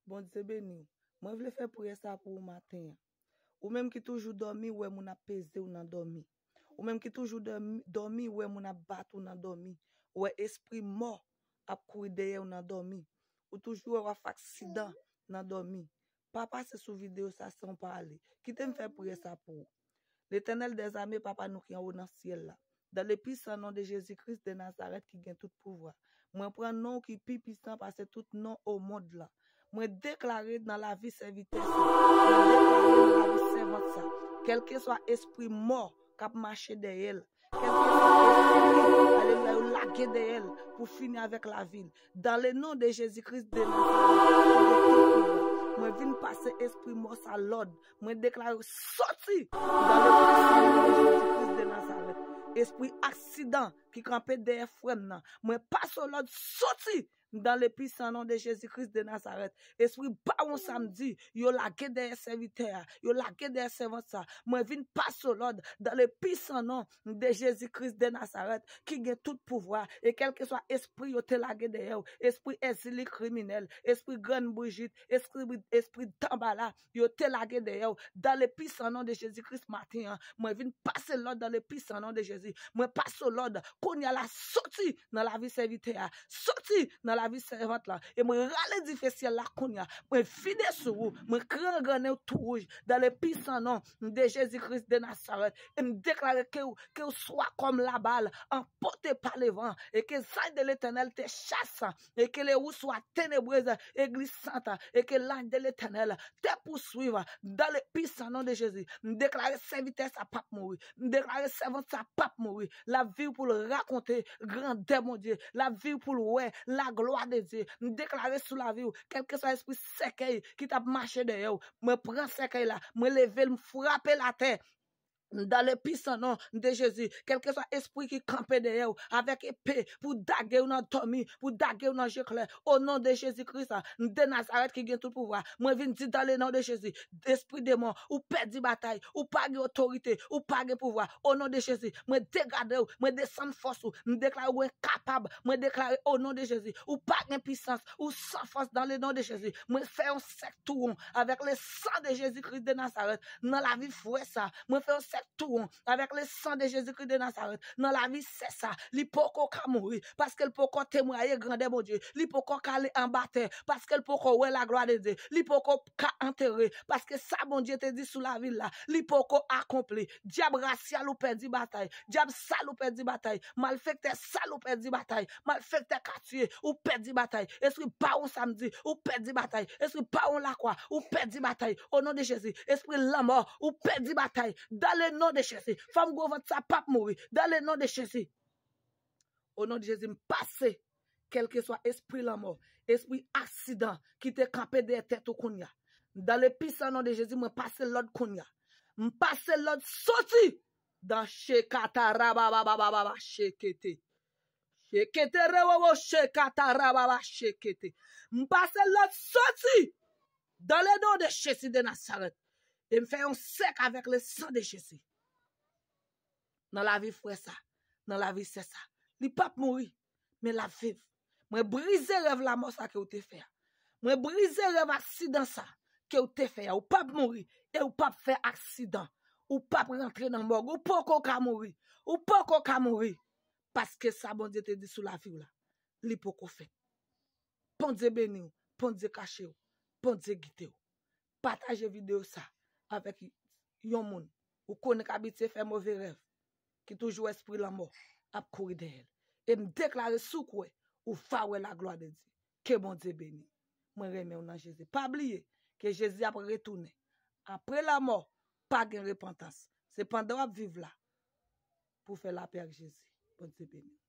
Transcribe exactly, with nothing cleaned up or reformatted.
Bondye beni w. Mwen vle fè priyè sa pou ou maten an. Ou menm ki toujou dòmi, ou wè moun ap peze w nan dòmi. Ou menm ki toujou dòmi, dòmi, ou wè moun ap bat ou nan dòmi. Ou wè espri mò ap kouri dèyè w nan dòmi. Ou toujou wè w ap fè aksidan nan dòmi. Pa pase sou videyo sa san w pa ale. Kite m fè priyè sa pou ou. Letènèl dèzame, Papa nou ki anwo nan syèl la. Dans le puissant nom de Jésus-Christ de Nazareth ki gen tout pouvwa. Mwen pran non ki pi pisan pase tout non o mond lan. Mwen deklare nan lavi sèvitè sa. Mwen deklare nan lavi sèvant sa. Kèlkeswa espri mò k ap mache dèyè l. Kèlkeswa espri, alelouya, yo lage dèyè l pou fini avèk lavi l. Dans le nom de Jésus-Christ de Nazareth, mwen vin pase espri mò sa lòd. Mwen deklare soti. Dans le puissant nom de Jésus-Christ de Nazareth. Espri aksidan ki kanpe dèyè frè m nan. Mwen pase w lòd soti. Dans le puissant nom de Jésus-Christ de Nazareth. Espri bawon samdi, yo lage dèyè sèvitè a, yo lage dèyè sèvant sa. Mwen vin pase w lòd dans le puissant nom de Jésus-Christ de Nazareth, ki gen tout pouvwa. E kèlkeswa espri yo te lage dèyè w, espri Èzili kriminèl, espri Grann Brijit, espri, espri Danbala, yo te lage dèyè w. Dans le puissant nom de Jésus-Christ maten an, mwen vin pase lòd dans le puissant nom de Jésus. Mwen pase lòd, kounye a la soti nan lavi sèvitè a, soti nan lavi sèvant la. E mwen rale dife syèl la kounye a. Mwen vide sou ou, mwen kran grannen w tou wouj. Dans le puissant nom de Jésus-Christ de Nazareth. E m deklare ke w, ke w swa kòm labal, anpote pa levan, e ke zay de Letènèl te chase, e ke le ou swa tenebrez e glisant, e ke lany de Letènèl te pouswiv. Dans le puissant nom de Jésus, m deklare sèvitè sa p ap mouri. M deklare sèvant sa p ap mouri. L ap viv pou l rakonte grandè Bondye. L ap viv pou l wè laglwa de Dye. M deklare sou lavi w, kèlkeswa espri sèkèy ki t ap mache dèyè w, mwen pran sèkèy la, mwen leve l, m frape l atè. Dans le puissant nom de Jésus, kèlkeswa espri ki kanpe dèyè w avèk epe pou dage w nan dòmi, pou dage w nan je klè, o non de Jezi Kris de Nazarèt ki gen tout pouvwa, mwen vin di dans le nom de Jésus, espri demon, ou pèdi batay, ou pa gen otorite, ou pa gen pouvwa. O non de Jezi, mwen degrade w, mwen desann fòs ou, m deklare w enkapab, mwen deklare o non de Jezi, ou pa gen pisans, ou san fòs dans le nom de Jésus. Mwen fè yon sèk tou won avèk le sang de Jésus-Christ de Nazareth nan lavi frè sa. Mwen fè yon sèk tou won avèk le sang de Jésus-Christ de Nazareth nan lavi sè sa. Li poko ka mouri paske l poko temwaye grandè Bondye. Li poko ka ale anba tè paske l poko wè laglwa de Dye. Li poko ka antere paske sa Bondye te di sou lavi l la, li poko akonpli. Dyab rasyal, ou pèdi batay. Dyab sal, ou pèdi batay. Malfektè sal, ou pèdi batay. Malfektè katye, ou pèdi batay. Espri bawon samdi, ou pèdi batay. Espri bawon lakwa, ou pèdi batay. O non de Jezi, espri lanmò, ou pèdi batay. Dans le nom de Jésus, fanm gwo vant sa p ap mouri. Dans le nom de Jésus. O non de Jezi, m pase kèlkeswa espri lanmò, espri aksidan ki te kanpe dèyè tèt ou kounye a. Dans le puissant nom de Jésus, mwen pase lòd kounye a. M pase lòd soti dans shekata rabababababa shekete. Shekete rewowo shekata rababa shekete. M pase lòd soti dans le nom de Jésus de Nazareth. E m fè yon sèk avèk le sang de Jésus nan lavi frè sa, nan lavi sè sa. Li p ap mouri, men l ap viv. Mwen brize rèv lanmò sa ke w te fè a. Mwen brize rèv aksidan sa ke w te fè a. Ou p ap mouri e ou p ap fè aksidan. Ou p ap rantre nan mòg. Ou poko ka mouri. Ou poko ka mouri. Paske sa Bondye te di sou lavi w la, li poko fèt. Bondye beni w. Bondye kache w. Bondye gide w. Pataje videyo sa avèk yon moun ou konnen k abitye fè move rèv, ki toujou espri lanmò ap kouri dèyè l. E m deklare, si w kwè, ou va wè laglwa de Dye. Ke Bondye beni. Mwen renmen w nan Jezi. Pa bliye ke Jezi ap retounen. Apre lanmò, pa gen repantans. Se pandan w ap viv la pou w fè lapè ak Jezi. Bondye beni w.